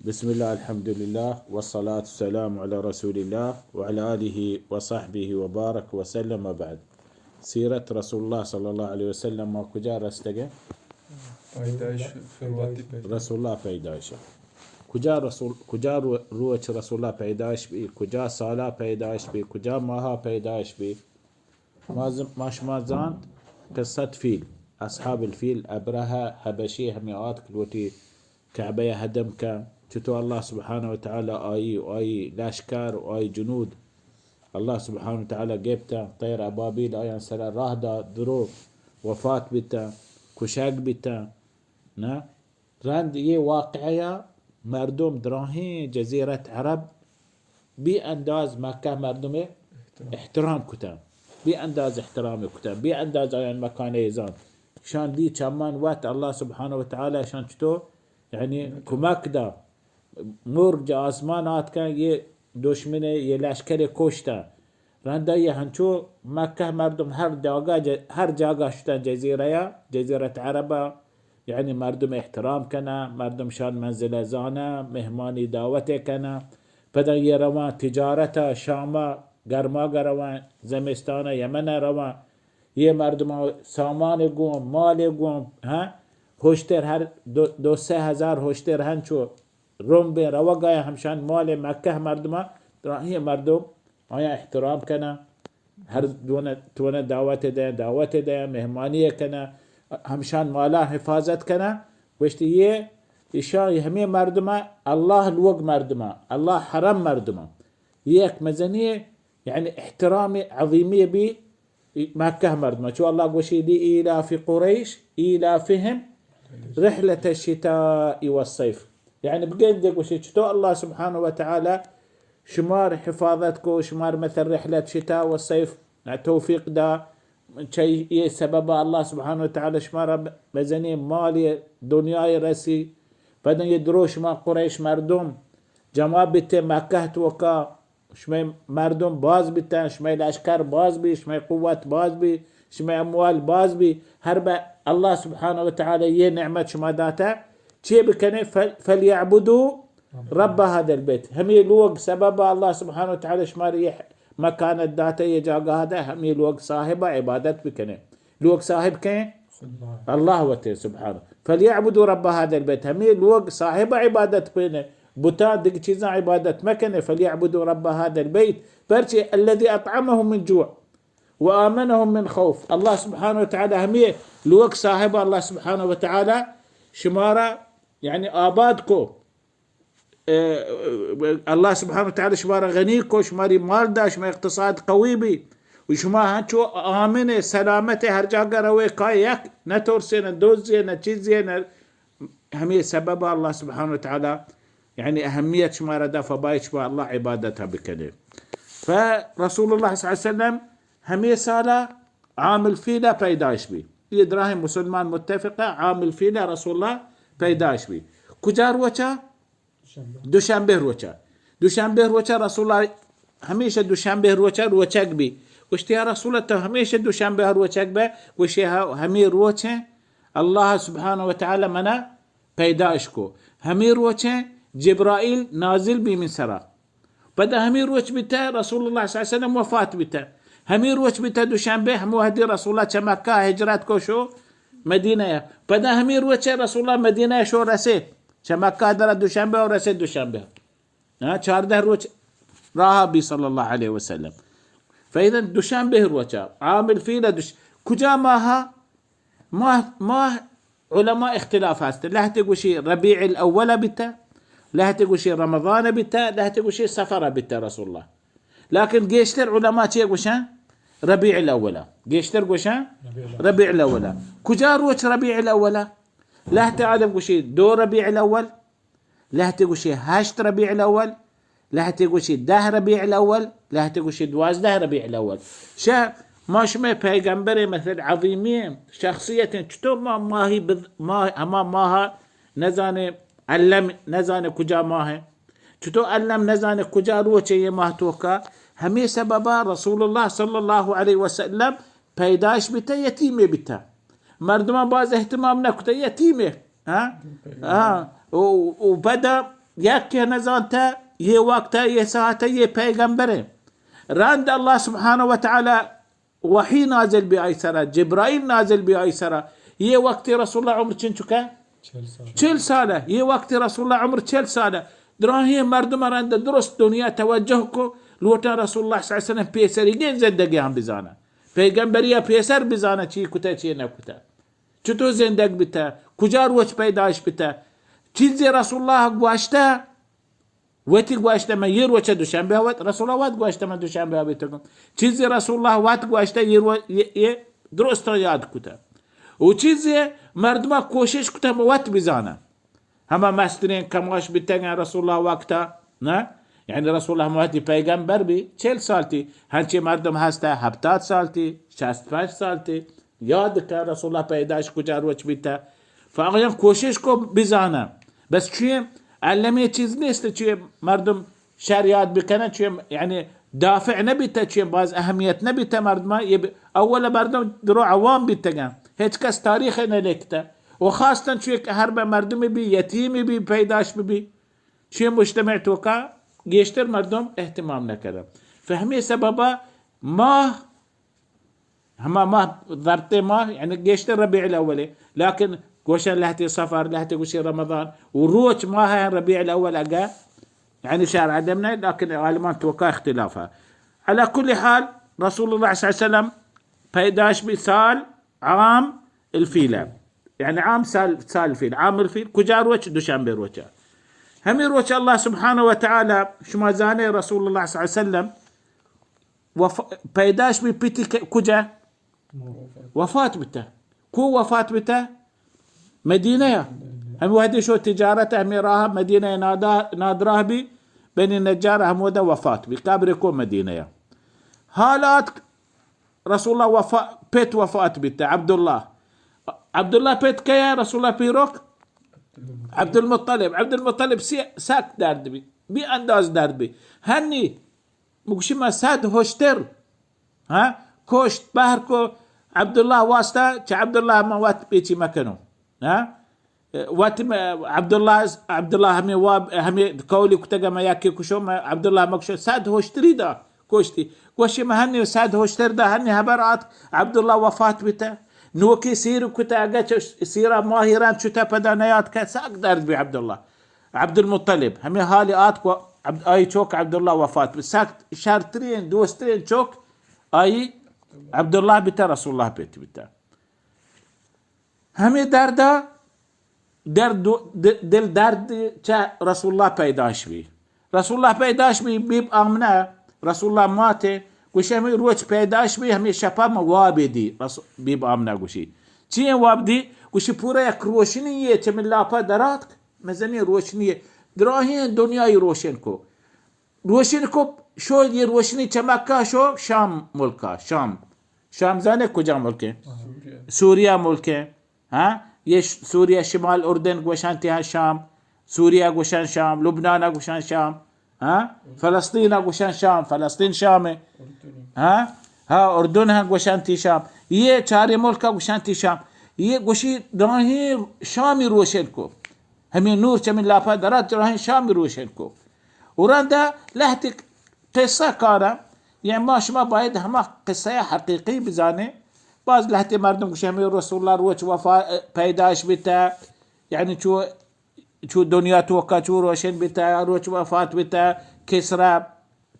بسم الله، الحمد لله، والصلاة والسلام على رسول الله وعلى آله وصحبه وبارك وسلم، وبعد. سیرت رسول اللہ صلی اللہ علیہ وسلم ما کجا رستگے؟ پیدائش، فرواتی پیدائش. رسول اللہ پیدائش. کجا رسول، کجا رو-، روچ رسول اللہ پیدائش بی، کجا سالا پیدائش بی، کجا ماہا پیدائش بی؟ ما ز-، ما شما زانت قصت فیل، اصحاب الفیل، ابرہہ حبشی ہمیں آتک لوٹی کعبہ ء ہدم کن، چتو اللہ سبحانہ و تعالی آئی و آئی لشکر و آئی جنود اللہ سبحانہ و تعالی گپتن، طیر ابابیل آیان سرا راہ دا، درو وفات بیتن، کشگ بیتن. نہ؟ رند یہ واقعہ مردم دراہیں جزیرت عرب بی انداز مکہ مردم احترام کتن، بی انداز احترام کتن، بی انداز آیان مکان ایزان. شان دی چمان وقت اللہ سبحانہ و تعالی شان چتو یعنی کمک دا. مرگ جا آسمان آتکن، یہ دشمن، یہ لشکر کشتن. رندا یہ ہنچو مکہ مردم ہر جاگہ ج-، ہر جاگہ شتن، جزیرہ یا جزیرت عربا، یعنی مردم احترام کنن، مردم شان منزل زانن، مہمانی دعوت کنن. پدا یہ روان تجارت شاما، گرماگ روان، زمستان یمن روان. یہ مردم سامان گون، مال گون، ہاں، ہوشتر ہر دو، دو سہ ہزار ہوشتر ہنچو رمبیں روگا ہمشان مال مکہ مردما، دراہیں مردم آیا احترام کنن، ہر دونہ، تونہ دعوت دیں، دعوت دیں، مہمانی کنن، ہمشان مالا حفاظت کنن. گوشتی یہ، ایشان ہمیں مردما، اللہ لوگ مردما، اللہ حرم مردما. یہ یک مزنی یعنی احترام عظیمی بی مکہ مردم. چو اللہ گوشی، لإيلاف قريش إيلافهم رحلة الشتاء والصيف. یعنی بگندے گوشی، چطور اللہ سبحانہ و تعالی شمار حفاظت کو، شمار مثل رحلت شتاء و صیف توفیق دا، چی یہ سبب اللہ سبحانہ و تعالی شمار مزنی مال دنیای رسی. پدن یہ درو شما قریش مردم جمع بیتے مکہ توکا، شمئے مردم باز بیتن، شمئے لشکر باز بی، شمئے قوت باز بی، شمئے اموال باز بی، ہر بہ اللہ سبحانہ و تعالی یہ نعمت شما داتا، چی بکنے؟ فل-، فليعبدوا رب هذا البيت. ہمیں لوگ سبب اللہ سبحانہ و تعالی شما یہ مکانت داتا، یہ جاگہ دا، ہمیں لوگ صاحب عبادت بکنے. لوگ صاحب کہیں؟ اللہ وتے سبحانہ. فليعبدوا رب هذا البيت، ہمیں لوگ صاحب عبادت پینے، بتاں دگہ چیزاں عبادت مکنے. فليعبدوا رب هذا البيت، پرچے؟ الذي أطعمهم من جوع وآمنهم من خوف. اللہ سبحانہ و تعالی ہمیں لوگ صاحب اللہ سبحانہ و تعالی شمارا یعنی آباد کو. اه، اللہ سبحانہ و تعالی شمارا غنی کو، شماری مال دا، شما اقتصاد قوی بی، و شما ہنچو آمن سلامت ہر جاگہ روے، کا یک نہ ترسے، نہ دوزے، نہ چیزے، نہ، ہمیں سبب اللہ سبحانہ و تعالی یعنی اہمیت شمارا دا، فباید شما اللہ عبادت بکنے. فرسول اللہ صلی اللہ علیہ وسلم ہمیں سالا عام الفیلہ پیدائش بی. یہ دراہیں مسلمان متفقہ، عام الفیلہ رسول اللہ پیدائش بی. کجا روچا؟ دوشنبہ روچا. دوشنبہ روچا رسول اللہ ہمیشہ دوشنبہ روچا روچگ بی. گوشتی، یا رسول اللہ، تو ہمیشہ دوشنبہ روچگ بے؟ گوشی، ہا، ہمیں روچ ہیں اللہ سبحانہ و تعالی منا پیدائش کو. ہمیں روچ ہیں جبرائیل نازل بی من سرا. پدا ہمیں روچ بیتا رسول اللہ صلی اللہ علیہ وسلم وفات بیتا. ہمیں روچ بیتا دوشنبہ، ہم وحدی رسول اللہ چہ مکہ ہجرت کو شو مدینہ. پدا ہمیں روچ رسول اللہ مدینہ شو رسے. چہ مکہ در دوشنبہ و رسے دوشنبہ. ہاں، چاردہ روچ راہ بی صلی اللہ علیہ وسلم. فإذا دوشنبہ روچا، عام الفیل دوش-، کجا ماہا؟ ماہ، ماہ علماء اختلاف ہست. لہتے گوشی ربیع الاول بیتا، لہتے گوشی رمضان بیتا، لہتے گوشی صفر بیتا رسول اللہ. لیکن گیشتر علماء چے گوشن؟ ربیع الاول. گیشتر گوشن ربیع الاول. ربیع الاول. کجا روچ ربیع الاول؟ لہتے عالم گوشی دو ربیع الاول، لہتے گوشی ہشت ربیع الاول، لہتے گوشی دہ ربیع الاول، لہتے گوشی دوازدہ ربیع الاول. شہ ما شمئے پیغمبر مثل عظیمی شخصیت، چطور ما ماہی بز-، ما ہما ماہ نزانے علم نزانے کجا ماہ ہے، چطور علم نزانے کجا روچے یہ ماہ توکا؟ ہمیں سببا رسول اللہ صلی اللہ علیہ وسلم پیدائش بیتا، یتیمے بیتا. مردمان باز اہتمام نہ کتہ، یتیمے. ہاں؟ ہاں. و، و پدا یکے نزانتہ، یہ وقت، یہ ساعت، یہ پیغمبر۔ رند اللہ سبحانہ و تعالی وحی نازل بی آئی سرا، جبرائیل نازل بی آئی سرا۔ یہ وقت رسول اللہ عمر چنچکہ؟ چل سال۔ چل سالہ۔ یہ وقت رسول اللہ عمر چل سالہ۔ دراہیں مردم رند درست دنیا توجہ کو، لوٹاں رسول اللہ صلی اللہ علیہ وسلم پیسریگیں زندگی ہم بزانہ۔ پیغمبری پیسر بزانہ چی کتہ، چی نہ کتہ۔ چطور زندگ بیتہ، کجا روچ پیدائش بیتہ۔ چیزے رسول اللہ گوشتہ، وتی گوشتہ من یہ روچ دوشنبہ وت، رسول اللہ وت گوشتہ من دوشنبہ بیتگم۔ چیزے رسول اللہ وت گوشتہ، یہ رو-، یہ، یہ درست یاد کتہ۔ و چیزے مردمہ کوشش کتہ وت بزانہ۔ ہما مستریں کماش بیتگاں رسول اللہ وقتا، نہ؟ یعنی رسول اللہ ہما وقتی پیغمبر بی، چل سال تی، ہنچی مردم ہستہ، ہپتاد سال تی، شست پنچ سال تی، یاد کن رسول اللہ پیدائش کجا روچ بیتہ۔ فاغیان کوشش کو بزانہ۔ بس چوئے علمی چیز نیست، چوئے مردم شر یاد بکنہ، چوئے یعنی دافع نبیتہ، چوئے باز اہمیت نبیتہ مردمہ۔ یہ ب-، اول مردم درو عوام بیتگاں، ہچ کس تاریخ نلکتہ۔ و خاصتاً چوئے کہ ہر بہ مردم بی، یتیم بی، پیداش بی، چوئے مجتمع توکا گیشتر مردم اہتمام نکرہ۔ فہمی سببا ماہ، ہما ماہ، ضبط ماہ، یعنی گیشتر ربیع الاول، لیکن گوشن لہتے صفر، لہتے گوشی رمضان، و روچ ماہ ربیع الاول اگہ، یعنی شہر عدم نہ، لیکن عالمان توکا اختلاف ہے۔ علی کل حال، رسول اللہ صلی اللہ علیہ وسلم پیدائش بی سال عام الفیل، یعنی عام سال، سال الفیل، عام الفیل کجا روچ؟ دوشنبے روچا۔ ہمیں روچ اللہ سبحانہ و تعالی، شما زانے رسول اللہ صلی اللہ علیہ وسلم وف-، پیداش بی پتی ک-، کجا؟ وفات بیتہ۔ کو وفات بیتہ؟ مدینہ یا۔ ہمیں وحدی شو تجارت ہمیں راہ مدینہ نادا-، نادراہ بی، بنی نجار ہمودا وفات بی، قبر کو مدینہ یا۔ حالات رسول اللہ وفا-، پت وفات بیتہ، عبداللہ۔ عبداللہ پت کیا؟ رسول اللہ پیروک؟ عبدالمطلب۔ عبدالمطلب سی-، سک درد بی، بی انداز درد بی۔ ہنی مگوشی ما صد ہشتر، ہاں، کوشت بہر کو عبداللہ واسطہ، چہ عبداللہ ما وت پیچی مکنو۔ ہاں؟ وت م-، عبداللہ، عبداللہ ہمیں واب، ہمیں قولی کتگا ما یکی کشو، ما عبداللہ مکشو، صد ہشتری دا، کوشتی۔ گوشی ما ہنی صد ہشتر دا، ہنی حبر آت، عبداللہ وفات بیتا۔ نوکی سیر کتا، اگہ چہ سیرا ماہی رند چتا پدا نیاد کہ سک درد بی عبداللہ۔ عبدالمطلب، ہمیں حال آت کو عبد-، آئی چوک عبداللہ وفات بی۔ سخت شرترین، دوسترین چوک آئی عبداللہ بیتا، رسول اللہ پیت بیتا۔ ہمیں درد، درد، د-، دل درد چہ رسول اللہ پیداش بی۔ رسول اللہ پیداش بی، بیب آمنہ، رسول اللہ ماتے، گوشی ہمیں روچ پیداش بی، ہمیں شپا ما وابے دی، رسو-، بیب آمنہ گوشی۔ چیئے واب دی؟ گوشی پورا یک روشنی یے چہ من لاپا دراتک، مزنی روشنی یے، دراہیں دنیای روشن کو۔ روشن کو، شو یہ روشنی چہ مکہ شو شام ملکا، شام۔ شام زانے کجا ملک ہے؟ سوریا۔ سوریا ملک ہے۔ ہاں؟ یہ ش-، سوریا شمال اردن گوشان تہا شام، سوریا گوشان شام، لبنان گوشان شام، ہاں؟ فلسطین گوشان شام، فلسطین شام ہے۔ اردن۔ ہاں؟ ہاں، اردن ہاں گوشان تی شام۔ یہ چارے ملک گوشان تی شام۔ یہ گوشی دراہیں شامی روشن کو۔ ہمیں نور چہ من لاپا درات، دراہیں شامی روشن کو۔ و رندا لہتے قصہ کارا، یعنی ما شما باید ہما قصہ حقیقی بزانیں۔ باز لہتے مردم گوشی ہمیں رسول اللہ روچ وفا-، پیدائش بیتا، یعنی چو، چو دنیا توکا چو روشن بیتا، روچ وفات بیتا، کسرا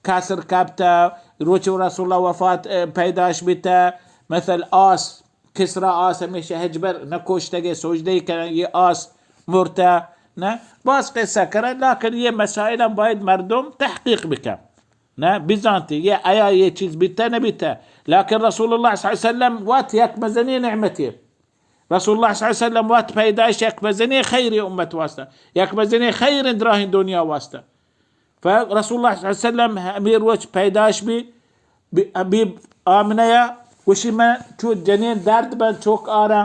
کسر کپتا، روچ رسول اللہ وفات، اه، پیدائش بیتا، مثل آس، کسرا آس ہمیشہ ہچبر نہ کوشتگے، سجدہ کنن، یہ آس مرتا، نہ؟ باز قصہ کرن، لیکن یہ مسائل ہم باید مردم تحقیق بکن۔ نہ؟ بزانتی، یہ آیا یہ چیز بیتا نہ بیتا۔ لیکن رسول اللہ صلی اللہ علیہ وسلم وت یک مزنی نعمتی۔ رسول اللہ صلی اللہ علیہ وسلم وت پیدائش یک مزنی خیر امت واسطہ، یک مزنی خیر دراہیں دنیا واسطہ۔ فرسول اللہ صلی اللہ علیہ وسلم ہمیں روچ پیدائش بی، بی، بی آمنہ یا گوشی من چو جنین درد بن چوک آرا،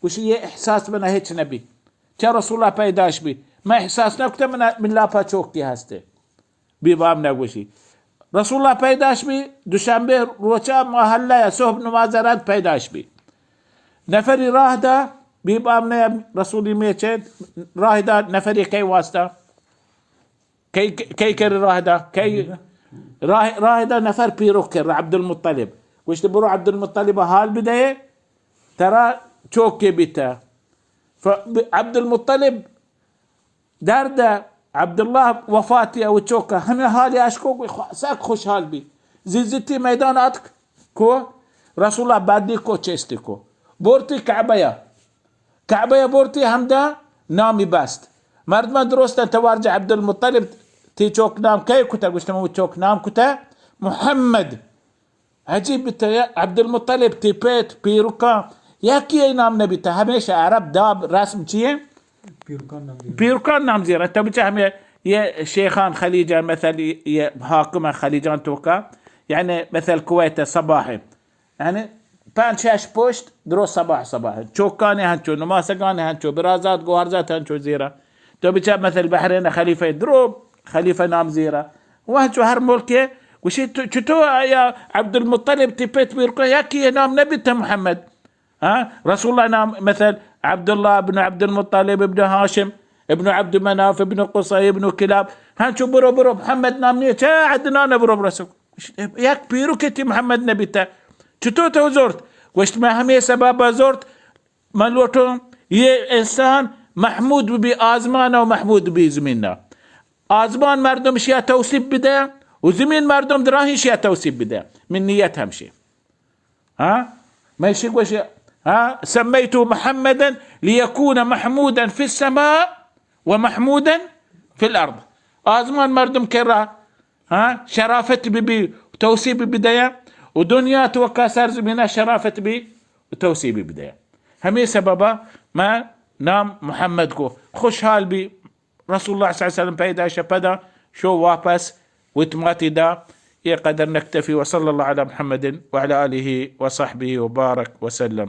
گوشی یہ احساس من ہچ نبی۔ چہ رسول اللہ پیدائش بی، من احساس نکتا من، من لاپا چوک کی ہستے۔ بی بام نگوشی۔ رسول اللہ پیداش بی، دوشنبے روچا محلہ یا صحب نماز رند پیداش بی۔ نفری راہ دا، بی بام نے رسولی میچے راہ دا، نفری کئی واسطہ؟ کئی کئی کر راہ دا؟ کئی راہ راہ دا؟ نفر پیرو کر عبدالمطلب، گوشت برو عبدالمطلب حال بدے، ترا چوکے بیتا. ف عبدالمطلب درد، عبداللہ وفاتی او چوکا ہمیں حال اشکو، سک خوشحال بی. زیزتی میدان آتک کو، رسول اللہ بدی کو، چیستی کو، بورتی کعبہ یا کعبہ ءَ برتی، ہمدا نامی بست. مردمان درستاں توار جا عبدالمطلب، تی چوک نام کئے کتہ؟ گوشتہ من چوک نام کتہ محمد. عجیب بیتہ، عبدالمطلب تی پیت پیرکاں یکی ای نام نبیتہ. ہمیشہ عرب داب رسم چیے؟ پیرکان نام زیرہ. تو بچہ ہمیں یہ شیخان خلیجان، مثل یہ حاکم خلیجان توکا، یعنی مثل کویت صباح، یعنی پنچ شش پشت درو صباح صباح، چوکانے ہنچو، نماسگانے ہنچو، برازات گوہرزات ہنچو زیرا. تو بچار مثل بحرین خلیفہ درو خلیفہ نام زیرا. و ہنچو ہر ملک گوشی تو چطور یا عبدالمطلب تی پت پیرکا یکی نام نبیتہ محمد؟ ہاں، رسول اللہ نام مثل عبداللہ ابن عبدالمطلب ابن ہاشم ابن عبد مناف ابن قصی ابن کلاب. ہنچو برو برو محمد نام نیہ، چہ عدنان برو برسو. یک پیرکے تی محمد نبیتہ، چطور تو زرت؟ گوشت من ہمے سبب زرت، من لوٹوں یہ انسان محمود بی آزمان و محمود بی زمین. آزمان مردم شیا توصیف بدہ و زمین مردم دراہیں شیا توصیف بدہ. من نیت ہمشی. ہاں؟ من شی گوش، ہاں؟ سمیت محمدا لیکون محمودا فی السماء و محمودا فی الارض. آزمان مردم کرا، ہاں، شرافت بی بی، توصیف بی دیا، و دنیا توکا سرزمینا شرافت بی، توصیف بی دیا. ہمیں سببا ما نام محمد کو. خوشحال بی، رسول اللہ صلی اللہ علیہ وسلم پیدا شہ پدا شو واپس وت ماتی دا. یہ قدر نکتفی، وصلی اللہ علی محمد وعلی آلہ وصحبہ وبارک وسلم.